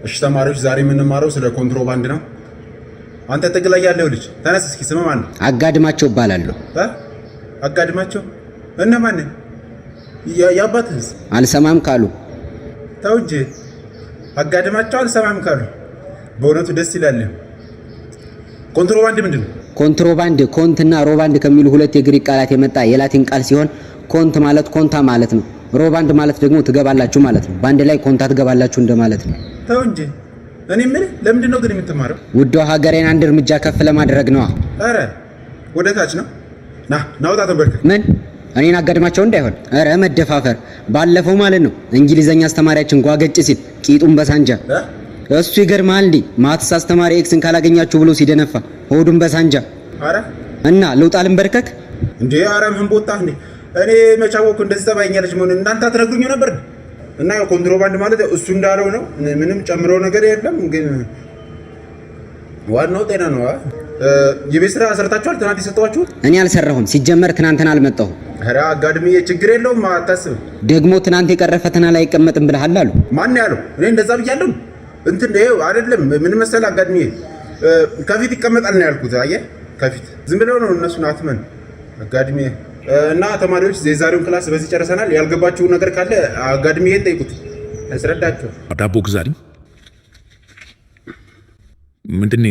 እሺ ተማሪዎች፣ ዛሬ የምንማረው ስለ ኮንትሮባንድ ነው። አንተ ጥግ ላይ ያለው ልጅ ተነስ እስኪ። ስምህ ማን ነው? አጋድማቸው እባላለሁ። እ? አጋድማቸው እነማን? የአባትህስ? አልሰማም ካሉ። ተው እንጂ፣ አጋድማቸው አልሰማም ካሉ በእውነቱ ደስ ይላል። ኮንትሮባንድ ምንድን ነው? ኮንትሮባንድ ኮንትና ሮባንድ ከሚሉ ሁለት የግሪክ ቃላት የመጣ የላቲን ቃል ሲሆን ኮንት ማለት ኮንታ ማለት ነው። ሮባንድ ማለት ደግሞ ትገባላችሁ ማለት ነው። በአንድ ላይ ኮንታ ትገባላችሁ እንደማለት ነው። ተው እንጂ። እኔ ምን ለምንድን ነው ግን የምትማረው? ውዷ ሀገሬን አንድ እርምጃ ከፍ ለማድረግ ነዋ። ኧረ ወደ ታች ነው። ና ና ውጣ፣ ተንበርከክ። ምን እኔን አጋድማቸው እንዳይሆን። ኧረ መደፋፈር። ባለፈው ማለት ነው እንግሊዘኛ አስተማሪያችን ጓገጭ ሲል ቂጡን በሳንጃ። እ? እሱ ይገርማል እንዴ! Maths አስተማሪ X ን ካላገኛችሁ ብሎ ሲደነፋ ሆዱን በሳንጃ። ኧረ እና ልውጣ ልንበርከክ? እንዴ፣ ኧረ ምን ቦታ እንዴ! እኔ መች አወኩ እንደዚህ ጠባይኛ ልጅ መሆኑን፣ እናንተ አትነግሩኝም ነበር። እና ያው ኮንትሮባንድ ማለት ያው እሱ እንዳለው ነው። ምንም ጨምረው ነገር የለም። ግን ዋናው ጤና ነው። የቤት ስራ ሰርታችኋል? ትናንት የሰጠኋችሁ? እኔ አልሰራሁም። ሲጀመር ትናንትና አልመጣሁም። ኧረ አጋድምዬ ችግር የለውም፣ አታስብ። ደግሞ ትናንት የቀረ ፈተና ላይ አይቀመጥም ብለሃል አሉ። ማን ያለው? እኔ እንደዛ ብያለሁ? እንትን ይኸው አይደለም፣ ምን መሰለህ አጋድምዬ፣ ከፊት ይቀመጣል ነው ያልኩት። አየህ፣ ከፊት ዝም ብለው ነው እነሱን አትመን አጋድምዬ። እና ተማሪዎች፣ የዛሬውን class በዚህ ጨርሰናል። ያልገባችሁ ነገር ካለ አጋድምዬን ጠይቁት፣ ያስረዳችሁ። ዳቦ ግዛልኝ። ምንድን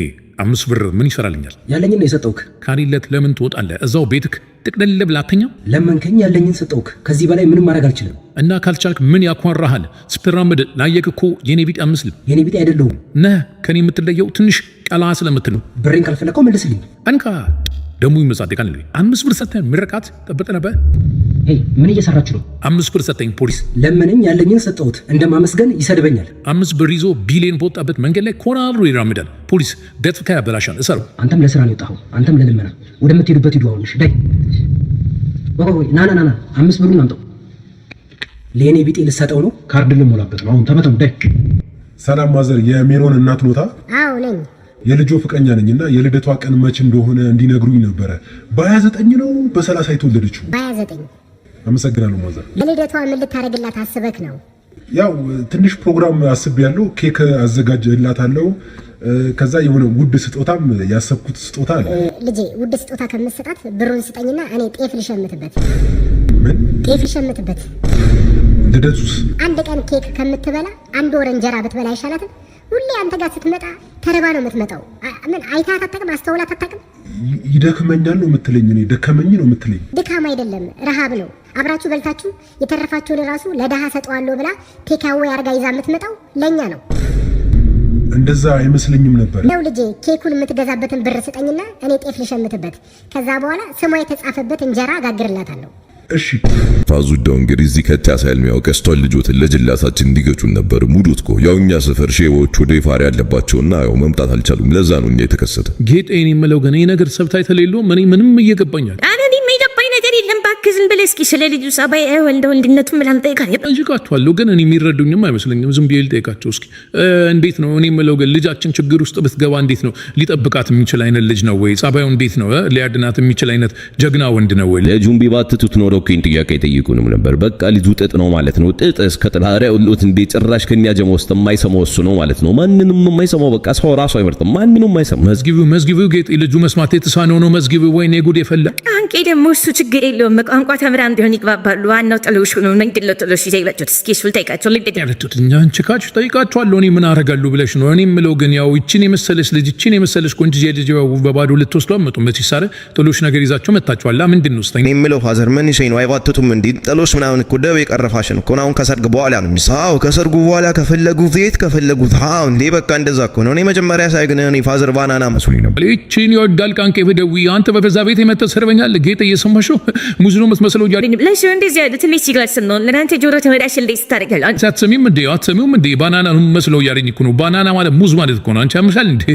5 ብር ምን ይሰራልኛል? ያለኝን ነው የሰጠውክ። ካሪለት ለምን ትወጣለህ? እዛው ቤትክ ጥቅልል ብለህ አተኛም? ለመንከኝ፣ ያለኝን ሰጠውክ። ከዚህ በላይ ምንም ማድረግ አልችልም። እና ካልቻልክ ምን ያኳራሃል? ስትራመድ ላየክ እኮ የኔ ቢጤ አትመስልም። የኔ ቢጤ አይደለሁም። ነህ፣ ከኔ የምትለየው ትንሽ ቀላ ስለምትል ነው። ብሬን ካልፈለግከው መልስልኝ። እንካ፣ ደሙ ይመጻደቃል። 5 ብር ሰተህ ምርቃት ጠብቀህ ነበር። Hey፣ ምን እየሰራችሁ ነው? 5 ብር ሰጠኝ ፖሊስ። ለመነኝ፣ ያለኝን ሰጠሁት። እንደማመስገን ይሰድበኛል። 5 ብር ይዞ ቢሊዮን በወጣበት መንገድ ላይ ኮና ብሎ ይራምዳል። ፖሊስ ገጽታ ያበላሻል። እሰረው። አንተም ለስራ ነው የወጣኸው፣ አንተም ለልመና። ወደምትሄዱበት ሂዱ። አሁን እሺ፣ ዳይ፣ ቆይ ቆይ፣ ና ና ና፣ 5 ብሩን አምጣው። ለእኔ ቢጤ ልሰጠው ነው። ካርድ ልሞላበት ነው። አሁን ተመተው ዳይ። ሰላም mother፣ የሜሮን እናት ኖታ? አዎ ነኝ። የልጆ ፍቅረኛ ነኝ እና የልደቷ ቀን መች እንደሆነ እንዲነግሩኝ ነበረ። በ29 ነው በ30 የተወለደችው? በ29። አመሰግናለሁ mother። ለልደቷ ምን ልታደርግላት አስበክ ነው? ያው ትንሽ ፕሮግራም አስቤያለሁ። ኬክ አዘጋጅላታለሁ። ከዛ የሆነ ውድ ስጦታም ያሰብኩት ስጦታ አለ። ልጄ፣ ውድ ስጦታ ከምትሰጣት ብሩን ስጠኝና እኔ ጤፍ ልሸምትበት። ምን? ጤፍ ልሸምትበት። ልደቱስ? አንድ ቀን ኬክ ከምትበላ አንድ ወር እንጀራ ብትበላ አይሻላትም? ሁሌ አንተ ጋር ስትመጣ ተርባ ነው የምትመጣው። ምን አይታት አታውቅም? አስተውላት አታውቅም? ይደክመኛል ነው የምትለኝ? እኔ ደከመኝ ነው የምትለኝ? ድካም አይደለም፣ ረሃብ ነው። አብራችሁ በልታችሁ የተረፋችሁን ራሱ ለድሃ ሰጠዋለሁ ብላ takeaway አርጋ ይዛ የምትመጣው ለእኛ ነው። እንደዛ አይመስለኝም ነበር። ነው ልጄ፣ ኬኩን የምትገዛበትን ብር ስጠኝና እኔ ጤፍ ልሸምትበት። ከዛ በኋላ ስሟ የተጻፈበት እንጀራ አጋግርላታለሁ። እሺ። ፋዙዳው እንግዲህ እዚህ ከት ያሳይል የሚያው ቀስቷል፣ ልጆትን ለጅላሳችን እንዲገጩን ነበር ሙዱት እኮ። ያው እኛ ሰፈር ሼቦች ወደ ይፋሪ ያለባቸውና ያው መምጣት አልቻሉም። ለዛ ነው እኛ የተከሰተ። ጌጤን የምለው ግን ይህ ነገር subtitle የለውም። እኔ ምንም እየገባኛል። ኧረ እኔ የገባኝ ነገር የለም። እባክህ ዝም ብለህ እስኪ ስለ ልጁ ጸባይ፣ ወንደ ወንድነቱ ምናምን ጠይቃለሁ። ጠይቃቸዋለሁ፣ ግን እኔ የሚረዱኝም አይመስለኝም። ዝም ብዬ ልጠይቃቸው እስኪ። እንዴት ነው፣ እኔ የምለው ግን ልጃችን ችግር ውስጥ ብትገባ እንዴት ነው ሊጠብቃት የሚችል አይነት ልጅ ነው ወይ? ጸባዩ እንዴት ነው? ሊያድናት የሚችል አይነት ጀግና ወንድ ነው ወይ? ልጁን ቢባትቱት ኖሮ እኮ ይህን ጥያቄ አይጠይቁንም ነበር። በቃ ልጁ ጥጥ ነው ማለት ነው። ጥጥ እስከ ጥላሪያ ሁሉት እንዴ፣ ጭራሽ ከኛ ጀማ ውስጥ የማይሰማው እሱ ነው ማለት ነው። ማንንም የማይሰማው፣ በቃ ሰው ራሱ አይመርጥም። ማንንም የማይሰማው። መዝጊቢው፣ መዝጊቢው ጌጤ፣ ልጁ መስማት የተሳነው ነው። መዝጊቢው። ወይኔ ጉድ የፈላ። ቃንቄ ደግሞ እሱ ችግር የለውም። ቋንቋ ተምራ እንዲሆን ይግባባሉ። ዋናው ጥሎሹ ነው። ምንድን ነው ጥሎሽ ይዘህ የመጡት? እስኪ እሱን ጠይቃቸው። ልደት ያለቱት እኛን ችካች ጠይቃቸዋለሁ። እኔ ምን አደርጋለሁ ብለሽ ነው? እኔ የምለው ግን ያው ይችን የመሰለች ልጅ፣ ይችን የመሰለች ቆንጅዬ ልጅ ያው በባዶ ልትወስዱ አትመጡም። መቼስ አይደል? ጥሎሽ ነገር ይዛችሁ መጣችኋላ። ምንድን ነው እኔ የምለው father ምን ይሸኝ ነው አይባትቱም እንዴ? ጥሎሽ ምናምን እኮ ደብ የቀረፋሽን እኮ አሁን ከሰርግ በኋላ ነው የሚሳው። ከሰርጉ በኋላ ከፈለጉ ቤት ከፈለጉት አዎ እንዴ፣ በቃ እንደዛ እኮ ነው። እኔ መጀመሪያ ሳይ ግን እኔ father banana መስሎኝ ነበር። ይችን ይወዳል ቃንቄ በደዊ፣ አንተ በበዛ ቤት የመተህ ሰርበኛል። ጌጤ እየሰማሽው፣ ሙዝ ነው የምትመስለው እያለ ለሱ እንደዚህ ያለ ትንሽ ሲገልጽ ነው። ለአንተ ጆሮ ተመዳሽ እንዴ ስታደርጋለህ? አትሰሚም እንዴ? አትሰሚውም እንዴ? Banana ነው የምመስለው እያለኝ እኮ ነው። Banana ማለት ሙዝ ማለት እኮ ነው። አንቺ ያምሻል እንዴ?